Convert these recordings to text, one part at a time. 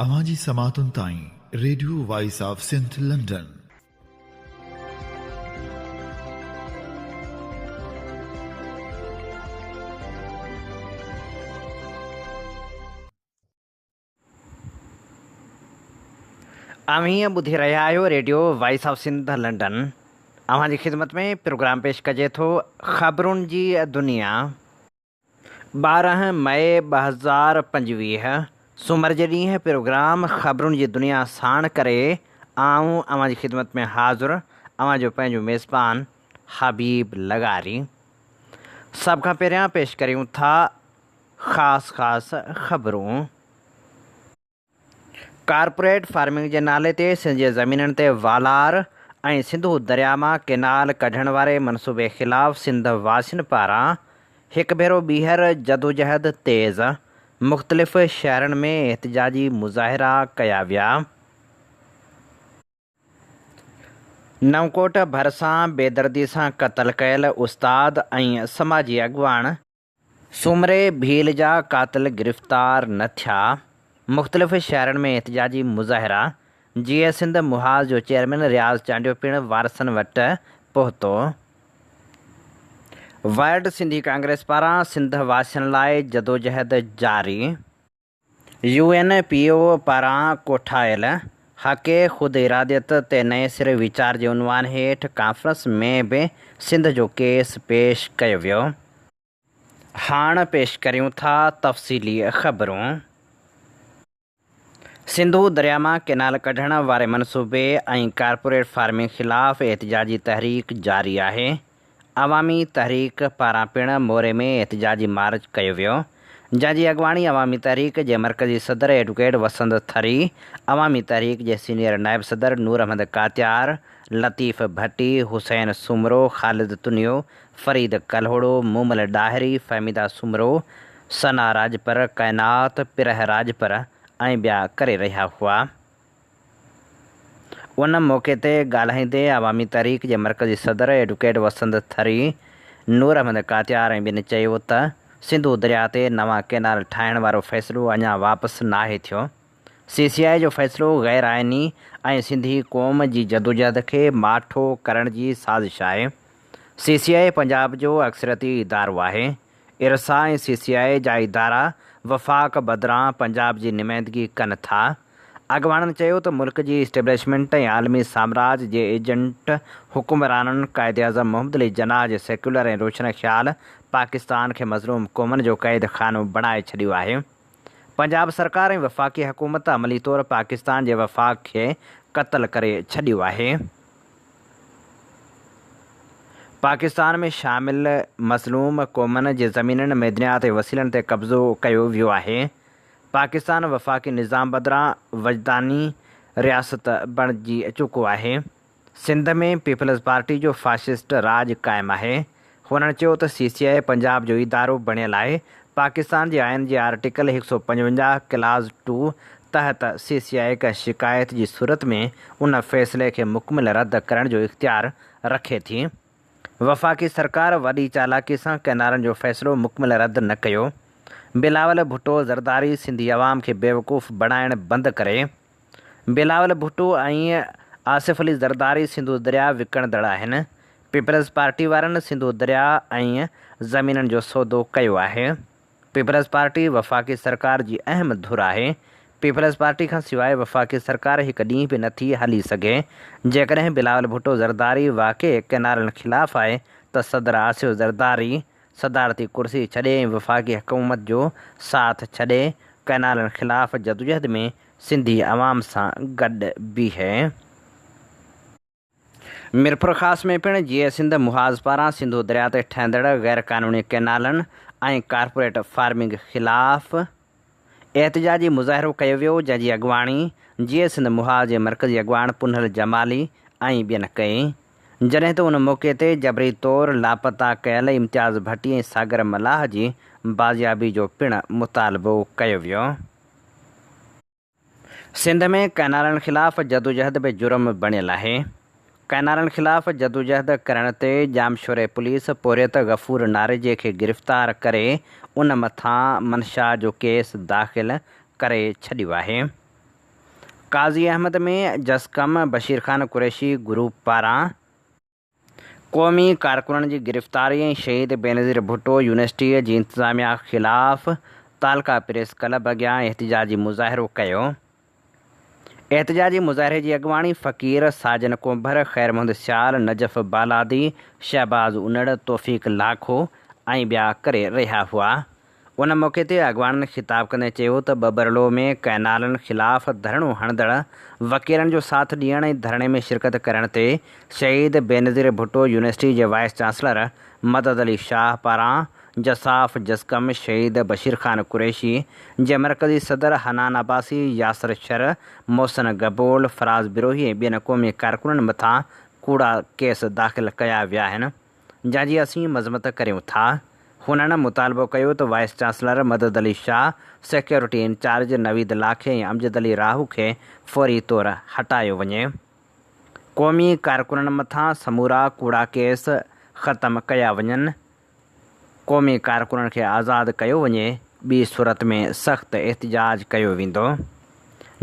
اوهان جي سماعتن تائين radio voice of Sindh London. اوهين ٻڌي رهيا آهيو radio voice of Sindh London. اوهان جي خدمت ۾ پروگرام پيش ڪجي ٿو خبرن جي دنيا. 12 مئي 2025 سومر جي ڏينهن پروگرام خبرن جي دنيا ساڻ ڪري آئون اوهان جي خدمت ۾ حاضر اوهان جو پنهنجو ميزبان حبيب لغاري. سڀ کان پهريان پيش ڪريون ٿا خاص خاص خبرون. ڪارپوريٽ فارمنگ جي نالي تي سنڌ جي زمينن تي والار ۽ سنڌو درياء مان ڪينال ڪڍڻ واري منصوبي خلاف سنڌ واسين پاران هڪ ڀيرو ٻيهر جدوجهد تيز، مختلف شهرن ۾ احتجاجي مظاهرا ڪيا ويا. نئونڪوٽ ڀرسان بيدردي سان قتل ڪيل استاد ۽ سماجي اڳواڻ سومري ڀيل جا قاتل گرفتار نه ٿيا، مختلف شهرن ۾ احتجاجي مظاهرا، جيئي سنڌ محاذ جو چيئرمين رياض چانڊيو پڻ وارثن وٽ پهتو. ورلڊ سنڌي ڪانگريس پاران سنڌ واسين لاء جدوجهد جاري. يو اين پي او پاران ڪوٺايل حق خود اراديت تي نئين سر ويچار جي عنوان هيٺ ڪانفرنس ۾ به سنڌ جو ڪيس پيش ڪيو ويو. هاڻ پيش ڪريون ٿا تفصيلي خبرون. سنڌو درياء مان ڪينال ڪڍڻ واري منصوبي ۽ ڪارپوريٽ فارمنگ خلاف احتجاجي تحريڪ جاري آهي. عوامي تحريڪ پاران پڻ موري ۾ احتجاجي مارچ ڪيو ويو، جنهن جي اڳواڻي عوامي تحريڪ جي مرڪزي صدر ايڊوڪيٽ وسند ٿري، عوامي تحريڪ جي سينيئر نائب صدر نور احمد ڪاتيار، لطيف ڀٽي، حسين سومرو، خالد تنيو، فريد ڪلهوڙو، مومل ڏاهري، فهميده سومرو، ثنا راڄپر، ڪائنات، پرهه راڄپر ۽ ٻيا ڪري رهيا هئا. ان موقعي تي ڳالهائيندي عوامي تحريڪ جي مرڪزي صدر ايڊوڪيٽ وسند ٿري، نور احمد ڪاتيار ۽ ٻين چيو ته سنڌو درياء تي نوان ڪئنال ٺاهڻ وارو فيصلو اڃا واپس ناهي ٿيو، سي سي آء جو فيصلو غير آئيني ۽ سنڌي قوم جي جدوجهد کي ماٺو ڪرڻ جي سازش آهي، سي سي آء پنجاب جو اڪثريتي ادارو آهي، ارسا ۽ سي سي آء جا ادارا وفاق بدران پنجاب جي نمائندگي ڪن ٿا. اڳواڻن چيو ته ملڪ جي اسٽيبلشمينٽ ۽ عالمي سامراج جي ايجنٽ حڪمرانن قائداعظم محمد علي جناح جي سيڪيولر ۽ روشن خيال پاڪستان کي مظلوم قومن جو قيد خانو بڻائي ڇڏيو آهي. پنجاب سرڪار ۽ وفاقي حڪومت عملي طور پاڪستان جي وفاق کي قتل ڪري ڇڏيو آهي. پاڪستان ۾ شامل مظلوم قومن جي زمينن، معدنيات ۽ وسيلن تي قبضو ڪيو ويو آهي. پاڪستان وفاقي نظام بدران وجداني رياست بڻجي چڪو آهي. سنڌ ۾ پيپلز پارٽي جو فاشسٽ راڄ قائم آهي. هنن چيو ته سي سي آء پنجاب جو ادارو بڻيل آهي، پاڪستان جي آئين جي آرٽيڪل 155 ڪلاز ٽو تحت سي سي آء ڪنهن شڪايت جي صورت ۾ ان فيصلي کي مڪمل رد ڪرڻ جو اختيار رکي ٿي. وفاقي سرڪار وڏي چالاڪي سان ڪئنالن جو فيصلو مڪمل رد نه ڪيو. بلاول ڀٽو زرداري سنڌي عوام کي بيوقوف بڻائڻ بند ڪري. بلاول ڀٽو ۽ آصف علي زرداري سنڌو درياء وڪڻندڙ آهن. پيپلز پارٽي وارن سنڌو درياء ۽ زمينن جو سودو ڪيو آهي. پيپلز پارٽي وفاقي سرڪار جي اهم ڌر آهي، پيپلز پارٽي کان سواء وفاقي سرڪار هڪ ڏينهن به نٿي هلي سگهي، جيڪڏهن بلاول ڀٽو زرداري واقعي ڪئنالن خلاف آهي ته صدر آصف زرداري صدارتي ڪرسي ڇڏي ۽ وفاقي حڪومت جو ساٿ ڇڏي ڪئنالن خلاف جدوجهد ۾ سنڌي عوام سان گڏ بيهي. ميرپورخاص ۾ پڻ جيئي سنڌ محاذ پاران سنڌو درياء تي ٺهندڙ غيرقانوني ڪئنالن ۽ ڪارپوريٽ فارمنگ خلاف احتجاجي مظاهرو ڪيو ويو جنهن جي اڳواڻي جيئي سنڌ محاذ جي مرڪزي اڳواڻ پنهل جمالي ۽ ٻين ڪئي جڏهن ته ان موقعي تي جبري طور لاپتا ڪيل امتياز ڀٽي ۽ ساگر ملاح جي بازيابي جو پڻ مطالبو ڪيو ويو. سنڌ ۾ ڪئنالن خلاف جدوجهد به جرم بڻيل آهي. ڪئنالن خلاف جدوجهد ڪرڻ تي ڄامشوري پوليس پورهيت غفور ناريجي کي گرفتار ڪري ان مٿان منشا جو ڪيس داخل ڪري ڇڏيو آهي. قاضي احمد ۾ جسقم بشير خان قريشي گروپ پاران قومي ڪارڪنن جي گرفتاري ۽ شهيد بينظير ڀٽو يونيورسٽيء جي انتظاميا خلاف تعلقه پريس ڪلب اڳيان احتجاجي مظاهرو ڪيو. احتجاجي مظاهري جي اڳواڻي فقير ساجن ڪنڀر، خير محمد سيال، نجف بالادي، شهباز انڙ، توفيق لاکو ۽ ٻيا ڪري رهيا هئا. ان موقعي تي اڳواڻن خطاب ڪندي چيو ته ٻٻرلو ۾ ڪئنالن خلاف ڌرڻو هڻندڙ وڪيلن جو ساٿ ڏيڻ ۽ ڌرڻي ۾ شرڪت ڪرڻ تي شهيد بينظير ڀٽو يونيورسٽي جي وائيس چانسلر مدد علي شاهه پاران جساف جسقم شهيد بشير خان قريشي جي مرڪزي صدر حنان عباسي، ياسر شر، محسن گبول، فراز بروهي ۽ ٻين قومي ڪارڪنن مٿان ڪوڙا ڪيس داخل ڪيا ويا آهن. جنهن جي اسين مذمت ڪريون ٿا. هنن مطالبو ڪيو ته vice chancellor Madad Ali Shah, security incharge Naveed Lakhi ۽ Amjad Ali Rahu کي فوري طور هٽايو وڃي. قومي ڪارڪنن مٿان سمورا ڪوڙا ڪيس ختم ڪيا وڃن. قومي ڪارڪنن کي آزاد ڪيو وڃي، ٻي صورت ۾ سخت احتجاج ڪيو ويندو.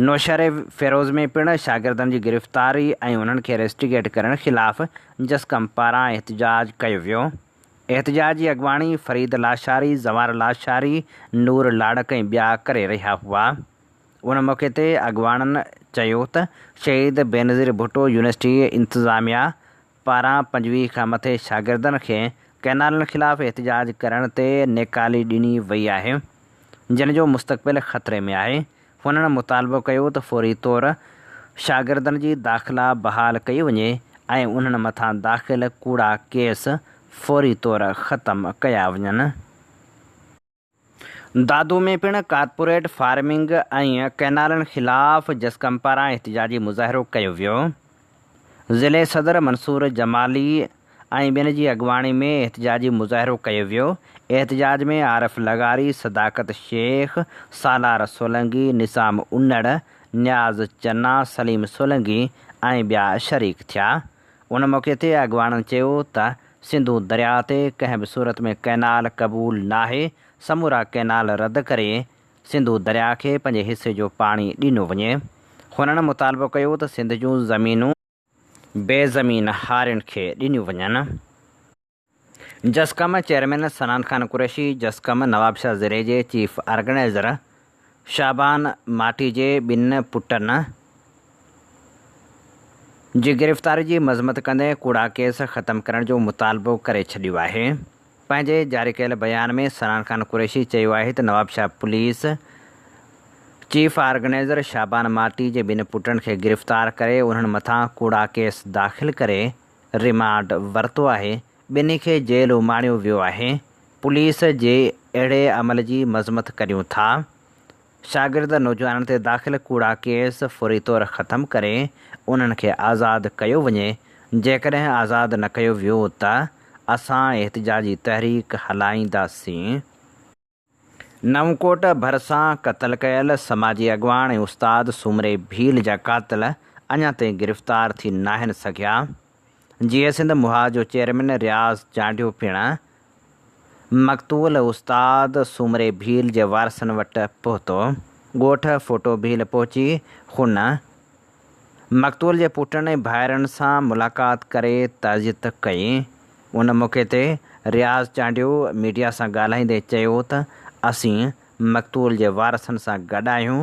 نوشهري فيروز ۾ پڻ شاگردن جي گرفتاري ۽ انهن کي ريسٽيگيٽ ڪرڻ خلاف جسقم پاران احتجاج ڪيو ويو. احتجاج جي اڳواڻي فريد لاشاري، زوار لاشاري، نور لاڙڪ ۽ ٻيا ڪري رهيا هئا. ان موقعي تي اڳواڻن چيو ته شهيد بينظير ڀٽو يونيورسٽي انتظاميا پاران 25 کان مٿي شاگردن کي ڪئنالن خلاف احتجاج ڪرڻ تي نيڪالي ڏني وئي آهي جن جو مستقبل خطري ۾ آهي. هنن مطالبو ڪيو ته فوري طور شاگردن جي داخلا بحال ڪئي وڃي ۽ انهن مٿان داخل ڪوڙا ڪيس فوري طور ختم ڪيا وڃن. دادو ۾ پڻ ڪارپوريٽ فارمنگ ۽ ڪئنالن خلاف جسقم پاران احتجاجي مظاهرو ڪيو ويو. ضلعي صدر منصور جمالي ۽ ٻين جي اڳواڻي ۾ احتجاجي مظاهرو ڪيو ويو. احتجاج ۾ عارف لغاري، صداقت شيخ، سالار سولنگي، نظام انڙ، نياز چنا، سليم سولنگي ۽ ٻيا شريڪ ٿيا. ان موقعي تي اڳواڻن چيو ته سنڌو درياء تي ڪنهن به صورت ۾ ڪئنال قبول ناهي، سمورا ڪئنال رد ڪري سنڌو درياء کي پنهنجي حصي جو پاڻي ڏنو وڃي. هنن مطالبو ڪيو ته سنڌ جون زمينون بي زمين هارين کي ڏنيون وڃن. جسقم چيئرمين صنعان خان قريشي، جسقم نوابشاهه ضلعي جي چيف آرگنائيزر شعبان ماٽي جي ٻن پٽن جي گرفتاري جي مذمت ڪندي ڪوڙا ڪيس ختم ڪرڻ جو مطالبو ڪري ڇڏيو آهي. پنهنجي جاري ڪيل بيان ۾ صنعان خان قريشي چيو آهي ته Nawabshah police chief organiser Shaban Mati جي ٻن پٽن کي گرفتار ڪري انهن مٿان ڪوڙا ڪيس داخل ڪري ريمانڊ ورتو آهي، ٻنهي کي جيل اماڻيو ويو آهي، پوليس جي اهڙي عمل جي مذمت ڪريون ٿا، شاگرد نوجوانن تي داخل ڪوڙا ڪيس فوري طور ختم ڪري انهن کي آزاد ڪيو وڃي، جيڪڏهن آزاد نه ڪيو ويو ته اسان احتجاجي تحريڪ هلائينداسين. نئون ڪوٽ ڀرسان قتل ڪيل سماجي اڳواڻ ۽ استاد سومري ڀيل جا قاتل اڃا تائين گرفتار ٿي ناهن سگهيا. جيئي سنڌ محاذ جو چيئرمين رياض چانڊيو پڻ مقتول استاد سومري ڀيل جي وارثن وٽ پهتو. ڳوٺ ڦوٽو ڀيل پهچي هن مقتول جي پٽن ۽ ڀائرن سان ملاقات ڪري تعزيت ڪئي. ان موقعي تي رياض چانڊيو ميڊيا سان ڳالهائيندي چيو ته اسين مقتول جي وارثن سان گڏ آهيون،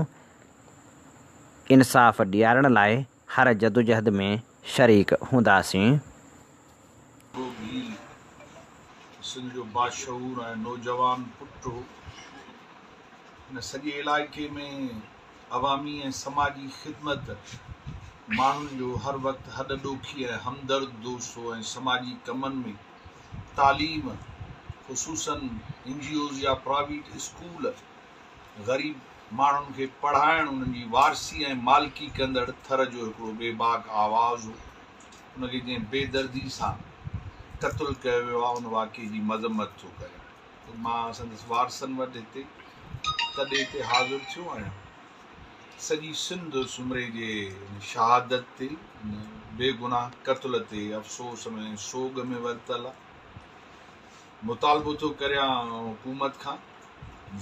انصاف ڏيارڻ لاء هر جدوجهد ۾ شريڪ هونداسين. ڀيل سنڌ جو باشعور ۽ نوجوان پٽ هو. هن سڄي علائقي ۾ عوامي ۽ سماجي خدمت، ماڻهن جو هر وقت هڏ ڏوکي ۽ همدرد دوست هو ۽ سماجي ڪمن ۾ تعليم خصوصاً اين جي اوز يا پرائيويٽ اسڪول غريب ماڻهن کي پڙهائڻ انهن جي وارثي ۽ مالڪي ڪندڙ ٿر جو هڪڙو بي باڪ آواز هو ان کي جنهن بي دردي سان قتل ڪيو ويو آهي ان واقعي جي مذمت ٿو ڪريان. ته مان سندس وارثن وٽ هتي تڏي تي حاضر ٿيو آهيان. سڄي سنڌ سومري جي ان شهادت تي، ان بيگناهه قتل تي افسوس ۾ ۽ سوڳ ۾ ورتل آهي. مطالبو ٿو ڪريان حڪومت کان،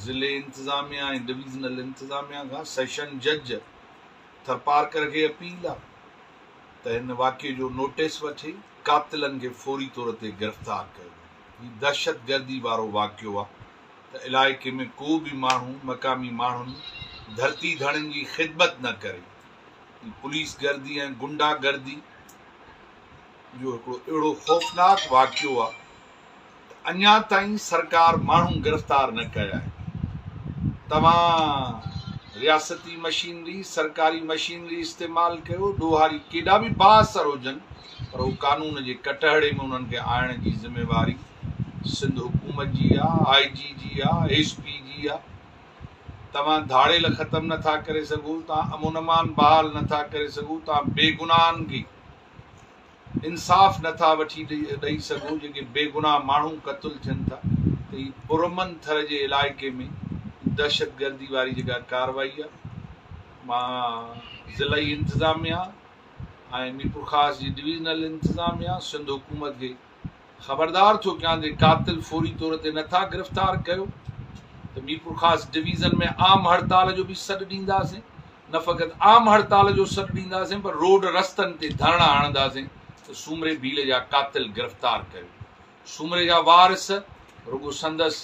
ضلعي انتظاميا ۽ ڊويزنل انتظاميا کان، سيشن جج ٿرپارڪر کي اپيل آ ته هن واقعي جو نوٽيس وٺي قاتلن کي فوري طور تي گرفتار ڪيو وڃي. هي دهشتگردي وارو واقعو آ ته علائقي ۾ ڪو به ماڻهو مقامي ماڻهن ڌرتي ڌڻين جي خدمت نه ڪري. هي پوليس گردي ۽ گنڊا گردي جو هڪڙو اهڙو خوفناڪ واقعو آ ته اڃا تائين سرڪار ماڻهو گرفتار نه ڪيا آهن. توهان رياستي مشينري، سرڪاري مشينري استعمال ڪيو، ڏوهاري ڪيڏا به بااثر هجن پر هو قانون جي ڪٽهڙي ۾ انهن کي آڻڻ جي ذميواري سنڌ حڪومت جي آ، آء جي جي آ، ايس پي جي آ. توهان ڌاڙيل ختم نه ٿا ڪري سگهو، توهان امن امان بحال نه ٿا ڪري سگهو، توهان بيگناهن کي انصاف نه ٿا وٺي ڏئي سگهو، جيڪي بيگناهه ماڻهو قتل ٿين ٿا ته هي پرامن ٿر جي علائقي ۾ دهشتگردي واري جيڪا ڪارروائي آهي مان ضلعي انتظاميا ۽ ميرپورخاص جي ڊويزنل انتظاميا سنڌ حڪومت کي خبردار ٿو ڪيان جي قاتل فوري طور تي نه ٿا گرفتار ڪيو ته ميرپورخاص ڊويزن ۾ عام هڙتال جو به سڏ ڏينداسين نه فقط عام هڙتال جو سڏ ڏينداسين پر روڊ رستن تي ڌرڻا هڻنداسين ته سومري ڀيل جا قاتل گرفتار ڪيو. سومري جا وارث رڳو سندس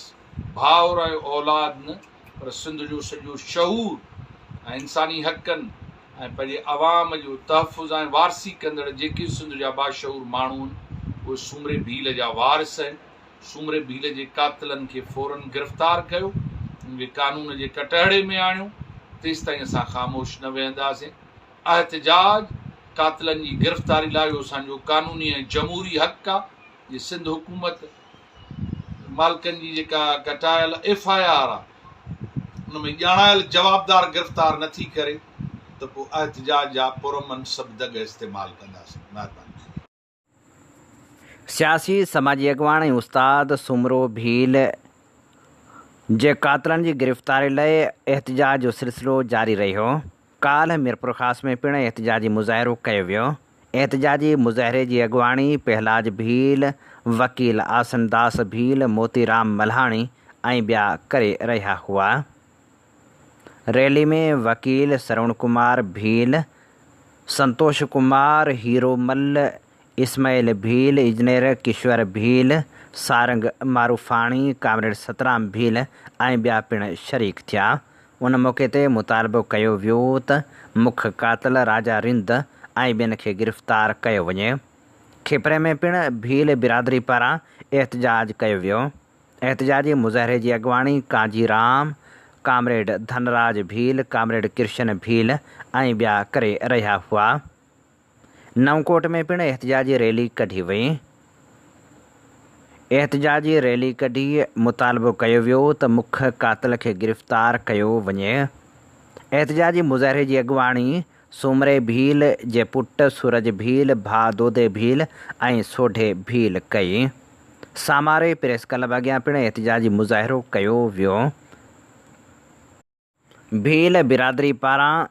ڀائر ۽ اولاد نه پر سنڌ جو سڄو شعور ۽ انساني حقن ۽ پنهنجي عوام جو تحفظ ۽ وارثي ڪندڙ جيڪي سنڌ جا باشعور ماڻهو آهن اهي سومري ڀيل جا وارث آهن. سومري ڀيل جي قاتلن کي فورن گرفتار ڪيو، انهن کي قانون جي ڪٽهڙي ۾ آڻيو، تيستائين اسان خاموش نه ويهنداسين. احتجاج قاتلن جي گرفتاري لاء اهو اسان جو قانوني ۽ جمهوري حق آ، جي سنڌ حڪومت مالڪن جي جيڪا ڪٽايل ايف I R آ ان ۾ ڄاڻايل جوابدار گرفتار نه ٿي ڪري ته پوء احتجاج جا پرامن سڀ دڳ استعمال ڪنداسين. مهرباني. سياسي سماجي اڳواڻ ۽ استاد سومرو ڀيل جي قاتلن جي گرفتاري لئه احتجاج جو سلسلو جاري رهيو. ڪالهه ميرپورخاص ۾ پڻ احتجاجي مظاهرو ڪيو ويو. احتجاجي مظاهري جي اڳواڻي پهلاج ڀيل، وڪيل آسن داس ڀيل، موتي رام ملهاڻي ۽ ٻيا ڪري رهيا هئا. ريلي ۾ وڪيل سروڻ ڪمار ڀيل، سنتوش ڪمار، هيرو مل، اسماعيل ڀيل، اجنير ڪشور ڀيل، سارنگ معروفاڻي، ڪامريڊ سترام ڀيل ۽ ٻيا پڻ شريڪ ٿيا. ان موقعي تي مطالبو ڪيو ويو ته مک قاتل راجا رند ۽ ٻين کي گرفتار ڪيو وڃي. کپري ۾ پڻ ڀيل برادري پاران احتجاج ڪيو ويو. احتجاجي مظاهري جي اڳواڻي ڪانجي رام، ڪامريڊ ڌنراج ڀيل، ڪامريڊ ڪرشن ڀيل ۽ ٻيا ڪري رهيا هئا. نئون ڪوٽ ۾ پڻ احتجاجي ريلي ڪڍي وئي. احتجاجي ريلي ڪڍي مطالبو ڪيو ويو ته مک قاتل کي گرفتار ڪيو وڃي. احتجاجي مظاهري جي اڳواڻي سومري ڀيل جي پٽ سورج ڀيل، ڀاء دودي ڀيل ۽ سوڍي ڀيل ڪئي. ساماري پريس ڪلب اڳيان پڻ احتجاجي مظاهرو ڪيو ويو. ڀيل برادري پاران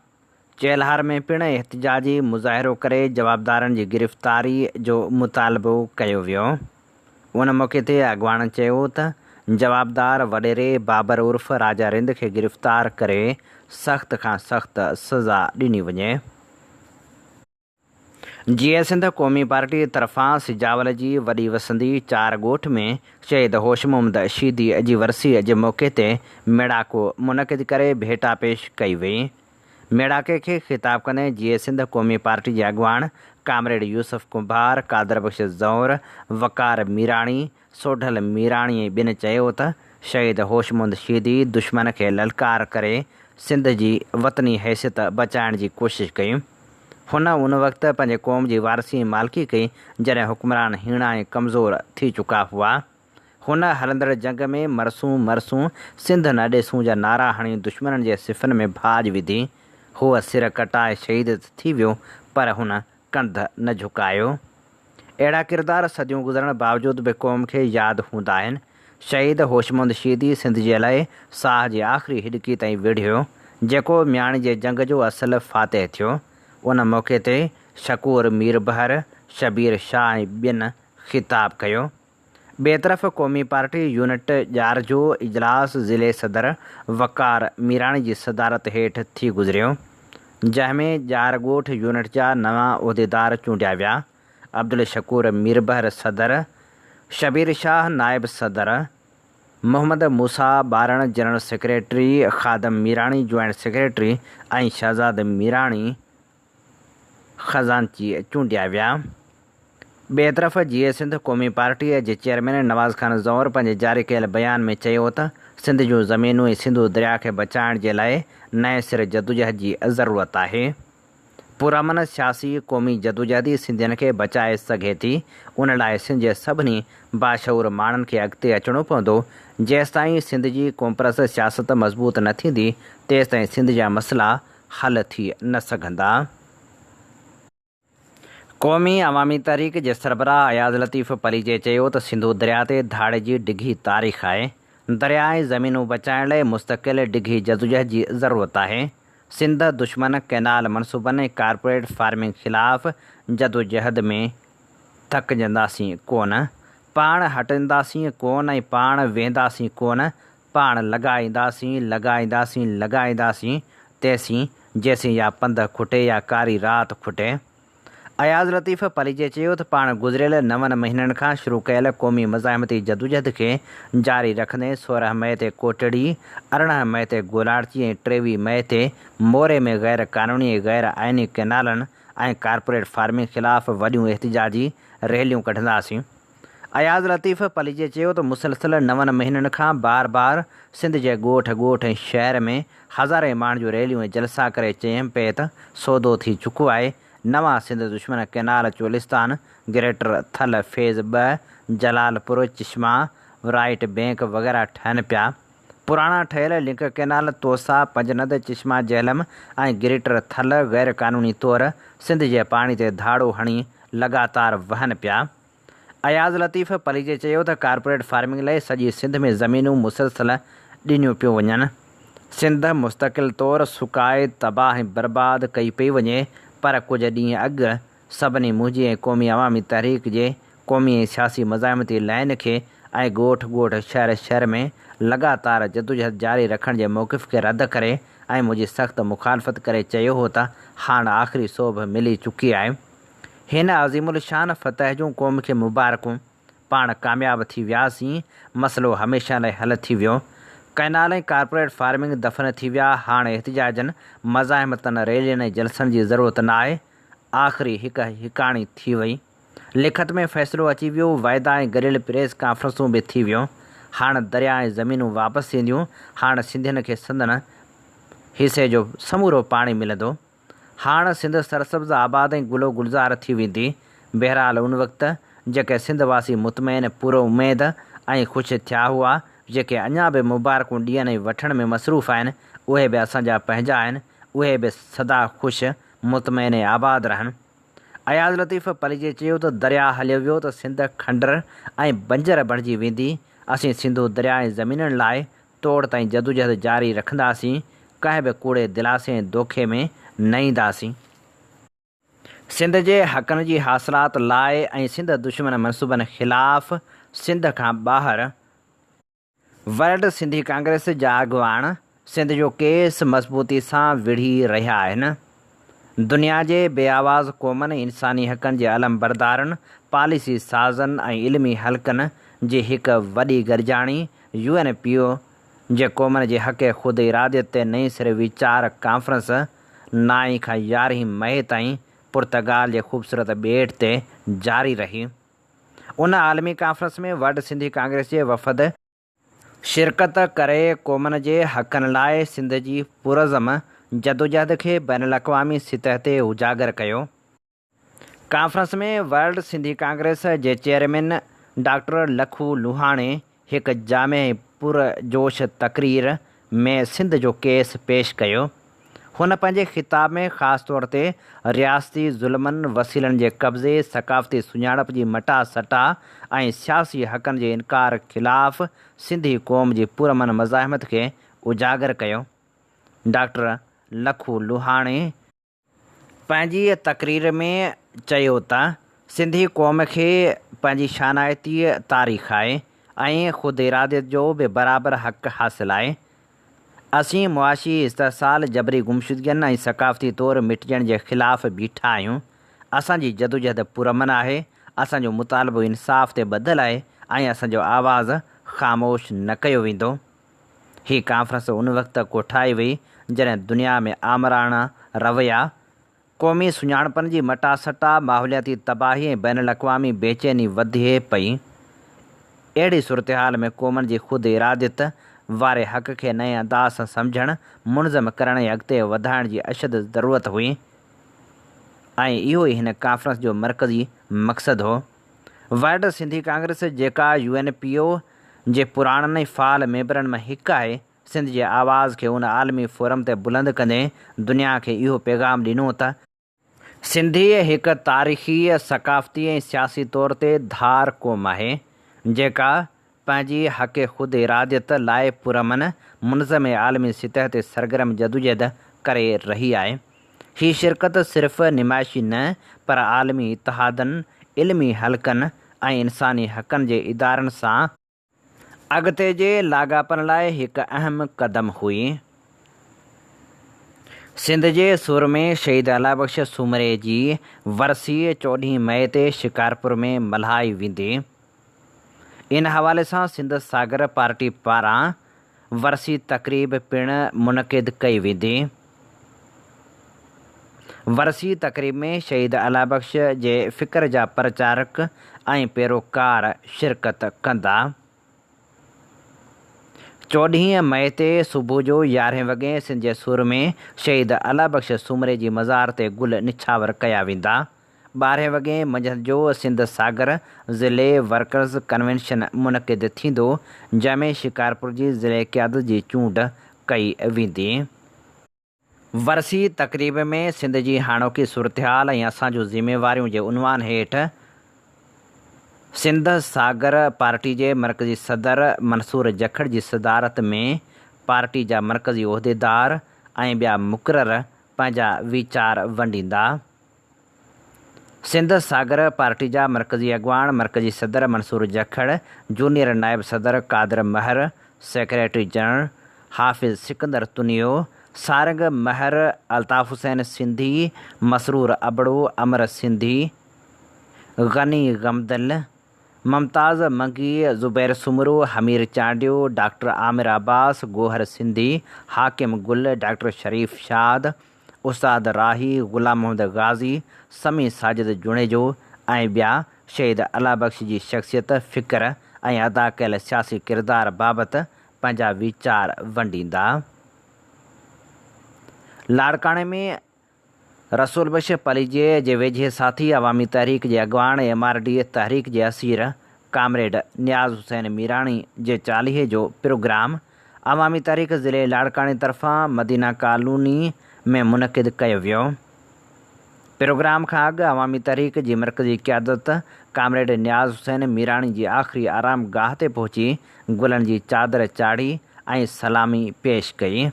چيلهار ۾ پڻ احتجاجي مظاهرو ڪري جوابدارن جي گرفتاري جو مطالبو ڪيو ويو. ان موقعي تي اڳواڻن چيو ته جوابدار وڏيري بابر عرف راجا رند کي گرفتار ڪري سخت کان سخت سزا ڏني وڃي. جيئي سنڌ قومي پارٽي طرفان سجاول جي وڏي وسندي چار ڳوٺ ۾ شهيد هوش محمد شيدي جي ورسي جي موقعي تي ميڙاڪو منعقد ڪري ڀيٽا پيش ڪئي وئي. ميڙاڪي کي خطاب ڪندي جيئي سنڌ قومي پارٽي جي اڳواڻ ڪامريڊ يوسف ڪنڀار، قادر بخش زئور، وقار ميراڻي، سوڍل ميراڻي ۽ ٻين چيو ته شهيد هوش محمد شيدي دشمن کي للڪار ڪري سنڌ جي وطني حيثيت بچائڻ جي ڪوشش ڪئي. هن ان وقت پنهنجي قوم جي وارثي ۽ مالڪي ڪئي جڏهن حڪمران هيڻا ۽ ڪمزور ٿي چڪا هئا. هن هلندڙ جنگ ۾ مرسون مرسون سنڌ نه ڏيسون جا نعرا هڻي دشمنن جي صفن ۾ ڀاڄ وڌي. هو سر ڪٽائي شهيد ته ٿي ويو پر هن ڪنڌ نه جهڪايو. اهڙا ڪردار صديون گذرڻ باوجود به قوم کي ياد هوندا آهن. شهيد هوش محمد شيدي سنڌ جي لاء ساهه جي آخري هڏڪي تائين وڙهيو، جيڪو مياڻي جي جنگ جو اصل فاتح ٿيو. ان موقعي تي شڪور ميربحر، شبير شاهه ۽ ٻين خطاب ڪيو. ٻئي طرف قومي پارٽي يونٽ ڄار جو اجلاس ضلعي صدر وقار ميراڻي جي صدارت هيٺ ٿي گذريو. جنهن ۾ ڄار ڳوٺ يونٽ جا نوان عهديدار چونڊيا ويا، عبدالشڪور ميربحر صدر، شبير شاهه نائب صدر، Muhammad Musa Baran general secretary, Khadim Mirani joint secretary ۽ Shahzad Mirani خزانچي چونڊيا ويا. ٻئي طرف جيئي سنڌ قومي پارٽيء جي چيئرمين نواز خان زئور پنهنجي جاري ڪيل بيان ۾ چيو ته سنڌ جون زمينون ۽ سنڌو درياء کي بچائڻ جي لاء نئين سر جدوجهد جي ضرورت آهي. پرامن سياسي قومي جدوجهد ئي سنڌين کي بچائي سگهي ٿي، ان لاء سنڌ جي سڀني باشعور ماڻهن کي اڳتي اچڻو پوندو، جيستائين سنڌ جي قومپرست سياست مضبوط نه ٿيندي، تيستائين سنڌ جا مسئلا حل ٿي نه سگهندا. قومي عوامي تحريڪ جي سربراهه اياز لطيف پليجي چيو ته سنڌو درياء تي ڌاڙي جي ڊگهي تاريخ آهي، درياء ۽ زمينون بچائڻ لاء مستقل ڊگهي جدوجهد جي ضرورت آهي، سنڌ دشمن ڪئنال منصوبن ۽ ڪارپوريٽ فارمنگ خلاف جدوجهد ۾ ٿڪجنداسين ڪونه، پاڻ هٽنداسين ڪونه ۽ پاڻ ويهنداسين ڪونه، پاڻ لڳائينداسين، لڳائينداسين، لڳائينداسين، تيسين، جيسين يا پنڌ کٽي يا ڪاري رات کٽي. اياز لطيف پليجي چيو ته پاڻ گذريل نون مهينن کان شروع ڪيل قومي مزاحمتي جدوجهد کي جاري رکندي 16 مئي تي ڪوٽڙي، 18 مئي تي گولاڙچي ۽ 23 مئي تي موري ۾ غير قانوني ۽ غير آئيني ڪئنالن ۽ ڪارپوريٽ فارمنگ خلاف وڏيون احتجاجي ريليون ڪڍنداسين. اياز لطيف پليجي چيو ته مسلسل نون مهينن کان بار بار سنڌ جي ڳوٺ ڳوٺ ۽ شهر ۾ هزارين ماڻهن جون ريليون ۽ جلسا ڪري چيم پئي ته سودو ٿي چڪو آهي، نوان سنڌ دشمن canal Cholistan, greater Thal phase ٻه، جلال پور، چشما، رائيٽ بينڪ وغيره ٺهن پيا. پراڻا ٺهيل لنڪ ڪئنال توسا، پنجند، چشما جهلم ۽ گريٽر ٿل غير قانوني طور سنڌ جي پاڻي تي ڌاڙو هڻي لڳاتار وهن پيا. اياز لطيف پليجي چيو ته ڪارپوريٽ فارمنگ لاء سڄي سنڌ ۾ زمينون مسلسل ڏنيون پيون وڃن، سنڌ مستقل طور سڪائي تباهه ۽ برباد ڪئي پئي وڃي پر ڪجهه ڏينهن اڳ سڀني منهنجي ۽ قومي عوامي تحريڪ جي قومي ۽ سياسي مزاحمتي لائين کي ۽ ڳوٺ ڳوٺ شهر شهر ۾ لڳاتار جدوجهد جاري رکڻ جي موقف کي رد ڪري ۽ منهنجي سخت مخالفت ڪري چيو هو ته هاڻ آخري سوڀ ملي چڪي آهي. هن عظيم الشان فتح جون قوم کي مبارڪون. پاڻ ڪامياب ٿي وياسين، مسئلو هميشه لاء حل ٿي ويو. ڪئنال ۽ ڪارپوريٽ فارمنگ دفن ٿي ويا، هاڻ احتجاجن، مزاحمتن، ريلين ۽ جلسن جي ضرورت ناهي. آخري هڪ هڪاڻي ٿي وئي. لکت ۾ فيصلو اچي ويو، وعدا ۽ گڏيل پريس ڪانفرنسون به ٿي ويون. هاڻ درياء ۽ زمينون واپس ٿينديون، هاڻ سنڌين کي سندن حصي جو سمورو پاڻي ملندو. هاڻ سنڌ سرسبز آباد ۽ گل و گلزار ٿي ويندي. بهرحال ان وقت جيڪي سنڌ واسي مطمئن، پر اميد ۽ خوش ٿيا هئا، جيڪي اڃا به مبارڪون ڏيڻ ۽ وٺڻ ۾ مصروف آهن، اهي به اسان جا پنهنجا آهن، اهي به سدا خوش، مطمئن ۽ آباد رهن. اياز لطيف پليجي چيو ته درياء هليو ويو ته سنڌ کنڊر ۽ بنجر بڻجي ويندي، اسين سنڌو درياء ۽ زمينن لاء توڙ تائين جدوجهد جاري رکنداسين، ڪنهن به ڪوڙي دلاسي ۽ دوکي ۾ نه اينداسين. سنڌ جي حقن جي حاصلات لاء ۽ سنڌ دشمن منصوبن خلاف سنڌ کان ٻاهر ورلڊ سنڌي ڪانگريس جا اڳواڻ سنڌ جو ڪيس مضبوطي سان وڙهي رهيا آهن. دنيا جي بي آواز قومن ۽ انساني حقن جي علمبردارن، پاليسي سازن ۽ علمي حلقن جي هڪ وڏي گڏجاڻي يو اين پي او جي قومن جي حق خود اراديت تي نئين سر ويچار ڪانفرنس نائين کان يارهين مئي تائين پرتگال جي خوبصورت ٻيٽ تي جاري رهي. ان عالمي ڪانفرنس ۾ ورلڊ سنڌي ڪانگريس جي وفد شرڪت ڪري قومن جي حقن لاء سنڌ جي پرعزم جدوجهد کي بين الاقوامي سطح تي اجاگر ڪيو. ڪانفرنس ۾ ورلڊ سنڌي ڪانگريس جي چيئرمين ڊاڪٽر لکو لوهاڻي هڪ جامع ۽ پر جوش تقرير ۾ سنڌ جو ڪيس پيش ڪيو. هن پنهنجي خطاب ۾ خاص طور تي رياستي ظلمن، وسيلن جي قبضي، ثقافتي سڃاڻپ جي مٽا سٽا ۽ سياسي حقن جي انڪار خلاف سنڌي قوم جي پرامن مزاحمت کي اجاگر ڪيو. ڊاڪٽر لکو لوهاڻي. پنهنجي تقرير ۾ چيو ته سنڌي قوم کي پنهنجي شانائتي تاريخ آهي ۽ خود اراديت جو به برابر حق حاصل آهي اسين معاشي استحصال، جبري گمشدگين ۽ ثقافتي طور مٽجڻ جي خلاف بيٺا آهيون. اسان جي جدوجهد پرامن آهي، اسان جو مطالبو انصاف تي ٻڌل آهي ۽ اسان جو آواز خاموش نه ڪيو ويندو. هي ڪانفرنس ان وقت ڪوٺائي وئي جڏهن دنيا ۾ آمراڻا رويا، قومي سڃاڻپن جي مٽاسٽا، ماحولياتي تباهي ۽ بين الاقوامي بيچيني وڌي پئي. اهڙي صورتحال ۾ قومن جي خود اراديت واري حق کي نئين انداز سان سمجهڻ، منظم ڪرڻ ۽ اڳتي وڌائڻ جي اشد ضرورت هئي ۽ اهو ئي هن ڪانفرنس جو مرڪزي مقصد هو. ورلڊ سنڌي ڪانگريس جيڪا يو اين پي او جي پراڻن ۽ فعال ميمبرن مان هڪ آهي، سنڌ جي آواز کي ان عالمي فورم تي بلند ڪندي دنيا کي اهو پيغام ڏنو ته، سنڌي هڪ تاريخي، ثقافتي ۽ سياسي طور تي ڌار قوم آهي، جيڪا پنهنجي حق خود اراديت لاء پرامن، منظم ۽ عالمي سطح تي سرگرم جدوجهد ڪري رهي آهي. هي شرڪت صرف نمائشي نه پر عالمي اتحادن، علمي حلقن ۽ انساني حقن جي ادارن سان اڳتي جي لاڳاپن لاء هڪ اهم قدم هئي. سنڌ جي سورمي شهيد الله بخش سومري جي ورسي چوڏهين مئي تي شڪارپور ۾ ملهائي ويندي. ان حوالي سان سنڌ ساگر پارٽي پاران ورسي تقريب پڻ منعقد ڪئي ويندي. ورسي تقريب ۾ شهيد الله بخش جي فڪر جا پرچارڪ ۽ پيروڪار شرڪت ڪندا. چوڏهين مئي تي صبح جو يارهين وڳي سنڌ جي سورمي شهيد الله بخش سومري جي مزار تي گل نڇاور ڪيا ويندا. ٻارهين وڳي منجهند جو سنڌ ساگر ضلعي ورڪرز ڪنوينشن منعقد ٿيندو، جنهن ۾ شڪارپور جي ضلعي قيادت جي چونڊ ڪئي ويندي. ورسي تقريب ۾ سنڌ جي هاڻوڪي صورتحال ۽ اسان جون ذميواريون جي عنوان هيٺ سنڌ ساگر پارٽي جي مرڪزي صدر منصور جکڙ جي صدارت ۾ پارٽي جا مرڪزي عهديدار ۽ ٻيا مقرر پنهنجا ويچار ونڊيندا. سنڌ ساگر پارٽي جا مرڪزي اڳواڻ مرڪزي صدر منصور جکڙ، جونيئر نائب صدر قادر مهر، سيڪريٽري جنرل حافظ سڪندر تنيو، سارنگ مهر، الطاف حسين سنڌي، مسرور ابڙو، امر سنڌي، غني غمدل، ممتاز منگي، زبير سومرو، حمير چانڊيو، ڊاڪٽر عامر عباس، گوهر سنڌي، حاڪم گل، ڊاڪٽر شريف شاد، استاد راهي، غلام محمد غازي، سمي ساجد جوڻيجو ۽ ٻيا شهيد الله بخش جي شخصيت، فڪر ۽ ادا ڪيل سياسي ڪردار بابت پنهنجا ويچار ونڊيندا. لاڙڪاڻي ۾ رسول بخش پليجي جي ويجهي ساٿي عوامي تحريڪ جي اڳواڻ ايم آر ڊي تحريڪ جي اسير ڪامريڊ نياز حسين ميراڻي جي چاليهي جو پروگرام عوامي تحريڪ ضلعي لاڙڪاڻي طرفان مدينه ڪالوني ۾ منعقد ڪيو ويو. پروگرام کان اڳ عوامي تحريڪ جي مرڪزي قيادت ڪامريڊ نياز حسين ميراڻي جي آخري آرام گاهه تي پهچي گلن جي چادر چاڙهي ۽ سلامي پيش ڪئي.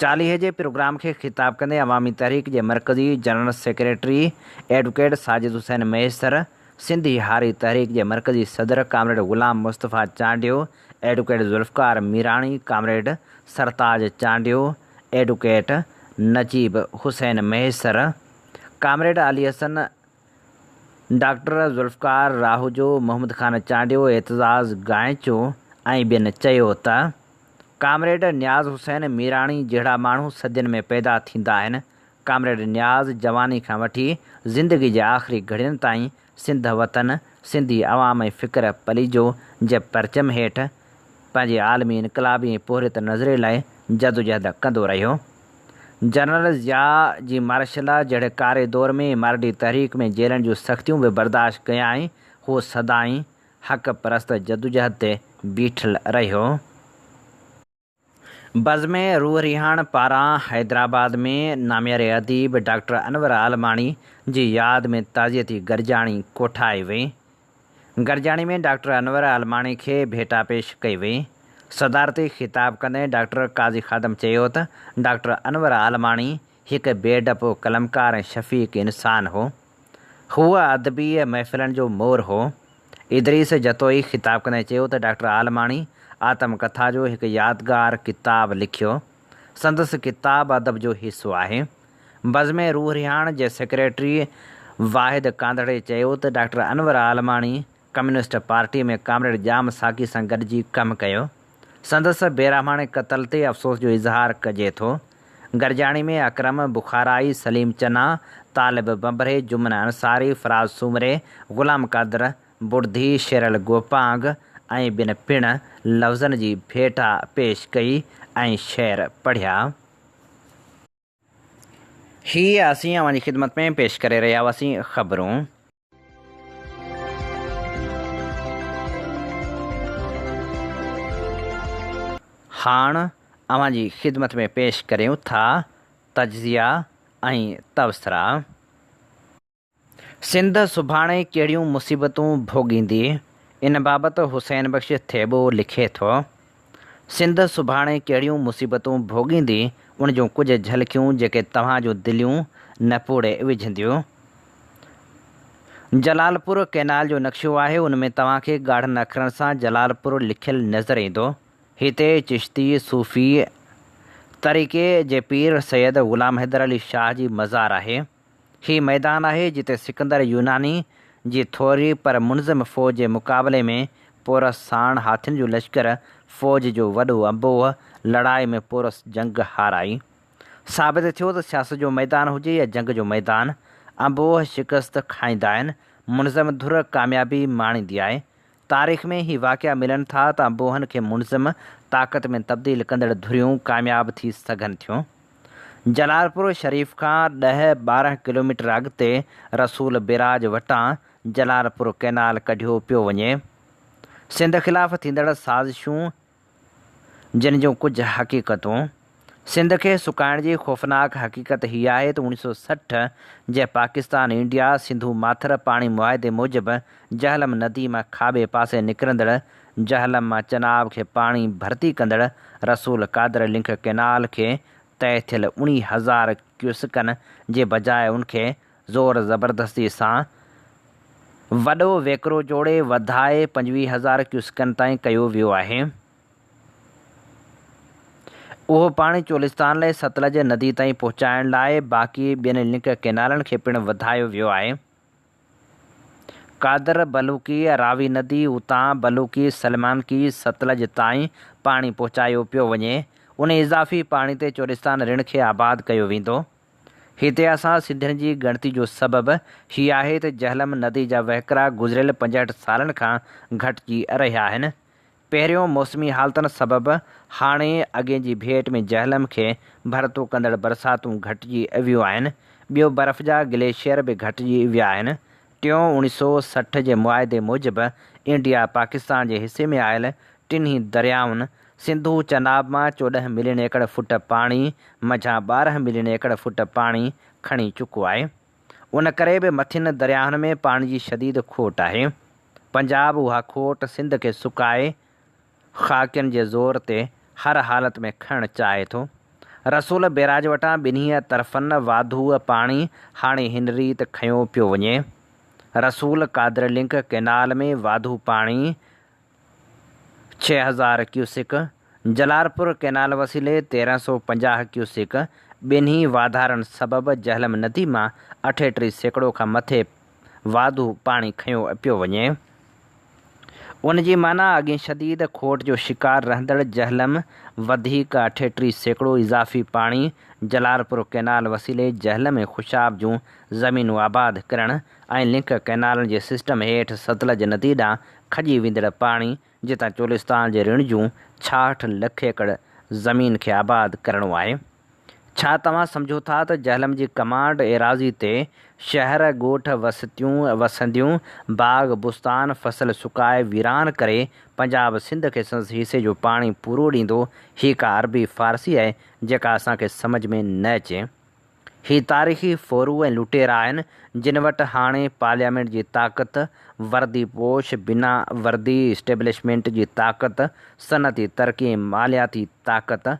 چاليهي جي پروگرام کي خطاب ڪندي عوامي تحريڪ جي مرڪزي general secretary advocate Sajid Hussain Mahesar, Sindhi Hari Tehreek جي مرڪزي صدر comrade Ghulam Mustafa Chandio, advocate Zulfiqar Mirani, comrade Sartaj Chandio, advocate Najeeb Hussain Mahesar, comrade Ali Hassan, doctor Zulfiqar Rahujo, Muhammad Khan Chandio, Aitzaz Gaicho ۽ ٻين چيو ته comrade نياز حسين ميراڻي جهڙا ماڻهو صدين ۾ پيدا ٿيندا آهن، ڪامريڊ نياز جواني کان وٺي زندگي جي آخري گهڙين تائين سنڌ وطن، سنڌي عوام ۽ فڪر پليجو جي پرچم هيٺ پنهنجي عالمي انقلابي ۽ پورهيت نظرئي لاء جدوجهد ڪندو رهيو. جنرل ضياء جي مارشلا جهڙي ڪاري دور ۾ ايم آر ڊي تحريڪ ۾ جيلن جون سختيون به برداشت ڪيائين، هو سدائين حق پرست جدوجهد تي بيٺل رهيو. بزم روح رهاڻ پاران حيدرآباد ۾ نامياري اديب ڊاڪٽر انور عالماڻي جي ياد ۾ تعزيتي گڏجاڻي ڪوٺائي وئي. گڏجاڻي ۾ ڊاڪٽر انور عالماڻي کي ڀيٽا پيش ڪئي وئي. صدارتي خطاب ڪندي ڊاڪٽر قاضي خادم چيو ته ڊاڪٽر انور عالماڻي هڪ بي ڊپو قلمڪار ۽ شفيق انسان هو. هو ادبي محفلن جو مور هو. ادريس جتوئي خطاب ڪندي چيو ته ڊاڪٽر عالماڻي آتم ڪٿا جو هڪ يادگار ڪتاب لکيو. سندس ڪتاب ادب جو حصو آهي. بزم روح رهاڻ جي سيڪريٽري واحد ڪانڌڙي چيو ته doctor Anwar Almani communist party ۾ comrade Jam Saqi سان گڏجي ڪم ڪيو. سندس بيرحماڻي قتل تي افسوس جو اظهار ڪجي ٿو. گڏجاڻي ۾ اڪرم بخارائي، سليم چنا، طالب ڀنڀري، جمن انصاري، فراز سومري، غلام قادر بڙڌي، شيرل گوپانگ ۽ ٻين پڻ لفظن جي ڀيٽا پيش ڪئي ۽ شعر پڙهيا. هي اسين اوهان جي خدمت ۾ پيش ڪري رهيا هئاسين خبرون. هاڻ اوهان جي خدمت ۾ پيش ڪريون ٿا تجزيا ۽ تبصرا. سنڌ سڀاڻي ڪهڙيون مصيبتون ڀوڳيندي؟ ان بابت حسين بخش ٿيٻو لکي ٿو، سنڌ سڀاڻي ڪهڙيون مصيبتون ڀوڳيندي، ان جون ڪجهه جهلڪيون جيڪي توهان جون دليون نپوڙي وجهنديون. جلالپور ڪئنال جو نقشو آهي، ان ۾ توهان کي ڳاڙهن اکرن سان جلالپور لکيل نظر ايندو. هتي چشتي صوفي طريقي جي پير سيد غلام حيدر علي شاهه جي مزار آهي. هي ميدان آهي جتي سڪندر يوناني جي ٿوري پر منظم فوج جي مقابلي ۾ پورس ساڻ هاٿين جو لشڪر فوج جو وڏو انبوهه لڙائي ۾ پورس جنگ هارائي. ثابت ٿيو ته سياست جو ميدان هجي يا جنگ جو ميدان، انبوهه شڪست کائيندا آهن، منظم ڌر ڪاميابي ماڻيندي آهي. تاريخ ۾ هي واقعا ملن ٿا ته انبوهن کي منظم طاقت ۾ تبديل ڪندڙ ڌريون ڪامياب ٿي سگهن ٿيون. جلالپور شريف کان ڏهه 12 ڪلوميٽر اڳتي رسول بيراج وٽان جلالپور ڪئنال ڪڍيو پيو وڃي. سنڌ خلاف ٿيندڙ سازشون جن جون ڪجهه حقيقتون. سنڌ کي سڪائڻ جي خوفناڪ حقيقت هي آهي ته 1960 جي پاڪستان انڊيا سنڌو ماٿر پاڻي معاهدي موجب جهلم ندي مان کاٻي پاسي نڪرندڙ جهلم مان چناب کي پاڻي ڀرتي ڪندڙ رسول قادر لنڪ ڪئنال کي طئي ٿيل 19,000 ڪيوسڪن جي بجاء ان کي زور زبردستي سان وڏو ويڪرو جوڙي وڌائي 25,000 ڪيوسڪن تائين ڪيو ويو آهي. اهو پاڻي چولستان لاء ستلج ندي تائين پهچائڻ لاء باقي ٻين لنڪ ڪئنالن کي پڻ وڌايو ويو آهي. قادر بلوڪي راوي ندي اتان بلوڪي سلمانڪي ستلج تائين پاڻي پهچايو پيو وڃي. ان اضافي پاڻي تي چولستان رڻ کي آباد ڪيو ويندو. هتي اسان سنڌين جي ڳڻتي جو سبب هي آهي ته جهلم ندي جا وهڪرا گذريل 65 سالن کان گهٽجي رهيا آهن. پهريون موسمي حالتن سبب هاڻي اڳين جي ڀيٽ ۾ جهلم کي ڀرتو ڪندڙ برساتون گهٽجي ويون آهن، ٻيو برف جا گليشيئر به گهٽجي ويا آهن، ٽيون 1960 جي معاهدي موجب انڊيا پاڪستان جي حصي ۾ آيل ٽنهي دريائن سنڌو چناب مان 14 ملين ايڪڙ فوٽ پاڻي منجهان 12 ملين ايڪڙ فوٽ پاڻي کڻي چڪو آهي. ان ڪري به مٿين درياهن ۾ پاڻي جي شديد کوٽ آهي. پنجاب اها کوٽ سنڌ کي سڪائي خاڪين جي زور تي هر حالت ۾ کڻڻ چاهي ٿو. رسول بيراج وٽان ٻنهي طرفن واڌو پاڻي هاڻي هن ريت کنيو پيو وڃي. رسول قادر لنڪ ڪئنال ۾ واڌو پاڻي 6000 ڪيوسڪ، جلارپور ڪئنال وسيلي 1350 ڪيوسڪ، ٻنهي واڌارن سبب جهلم ندي مان 38% کان مٿي واڌو پاڻي کنيو پيو وڃي. ان جي معنيٰ اڳين شديد کوٽ جو شڪار رهندڙ جهلم وڌيڪ 38% اضافي پاڻي جلارپور ڪئنال وسيلي جهلم ۽ خوشاب جون زمينون آباد ڪرڻ ۽ لنڪ ڪئنالن جي سسٽم هيٺ ستلج ندي ڏانهن کڄي ويندڙ پاڻي جتان چولستان جي رڻ جون 66 لک ايڪڙ زمين کي آباد ڪرڻو آهي. ڇا توهان سمجهو ٿا ته جهلم جي ڪمانڊ ايراضي تي شهر، ڳوٺ، وستيون، وسنديون، باغ، بستان، فصل سڪائي ويران ڪري پنجاب سنڌ کي سندس حصي جو پاڻي پورو ڏيندو؟ هي ڪا عربي فارسي آهي جيڪا اسان کي سمجهه ۾ نه اچي. هي تاريخي ڦورو ۽ لٽيرا آهن، جن وٽ هاڻي پارليامينٽ جي طاقت، وردي پوش، بنا وردي اسٽيبلشمينٽ جي طاقت، صنعتي ترقي ۽ مالياتي طاقت،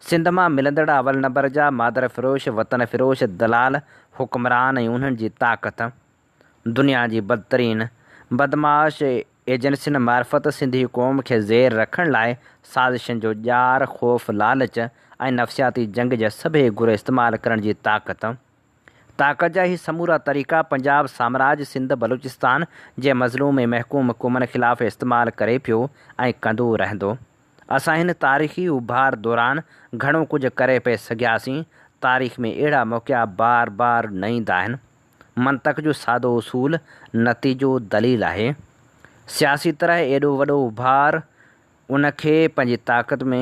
سنڌ مان ملندڙ اول نمبر جا مادر فروش، وطن فروش، دلال، حڪمران ۽ انهن جي طاقت، دنيا جي بدترين بدمعاش. ايجنسين معرفت سنڌي قوم کي زير رکڻ لاء سازشن جو ڄار، خوف، لالچ ۽ نفسياتي جنگ جا سڀئي گر استعمال ڪرڻ جي طاقت. طاقت جا هي سمورا طريقا پنجاب سامراج سنڌ، بلوچستان جي مظلوم ۽ محڪوم قومن خلاف استعمال ڪري پيو ۽ ڪندو رهندو. اسان هن تاريخي اڀار دوران گهڻو ڪجهه ڪري پئي سگهياسين، تاريخ ۾ اهڙا موقعا بار بار نه ايندا آهن. منطق جو سادو اصول نتيجو دليل آهي. سياسي طرح ايڏو وڏو اڀار، ان کي پنهنجي طاقت ۾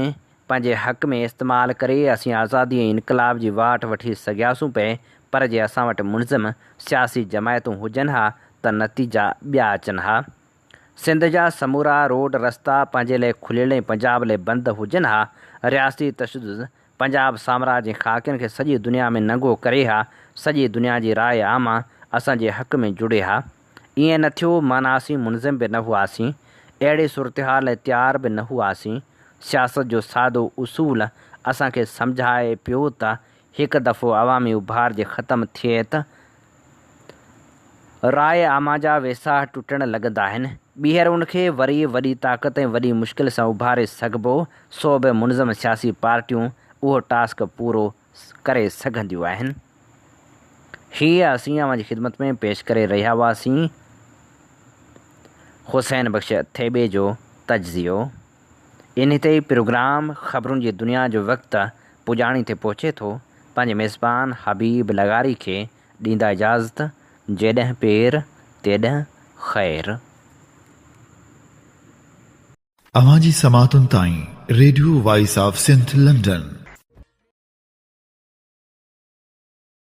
پنهنجي حق ۾ استعمال ڪري اسين آزادي ۽ انقلاب جي واٽ وٺي سگهياسون پئي پر جي اسان وٽ منظم سياسي جماعتون هجن ها ته نتيجا ٻيا اچن ها. سنڌ جا سمورا روڊ رستا پنهنجي لئه کليل ۽ پنجاب لئه بند هجن ها، رياستي تشدد پنجاب سامراج ۽ خاڪين کي سڄي دنيا ۾ ننگو ڪري ها، سڄي دنيا جي راء عامه اسان جي حق ۾ جڙي ها. ائين نه ٿيو، معنيٰ اسين منظم به نه هئاسين، اهڙي صورتحال لاء تيار به نه هئاسين. سياست جو سادو اصول اسان کي سمجهائي پيو ته هڪ دفعو عوامي اڀار جي ختم ٿئي ته راء عامه جا ويساهه ٽٽڻ لڳندا آهن. ٻيهر ان کي وري وڏي طاقت ۽ وڏي مشڪل سان اڀاري سگهبو، سو به منظم سياسي پارٽيون اهو ٽاسڪ پورو ڪري سگهنديون آهن. هيء اسين اوهان جي خدمت ۾ پيش ڪري رهيا هئاسين حسين بخش ٿيٻي جو تجزيو. انهي تي ئي پروگرام خبرن جي دنيا جو وقت پڄاڻي تي پهچي ٿو. پنهنجي ميزبان حبيب لغاري کي ڏيندا اجازت جيڏهن پير تيڏهن خير. اوهان جي سماعتن تائين radio voice of Sindh London.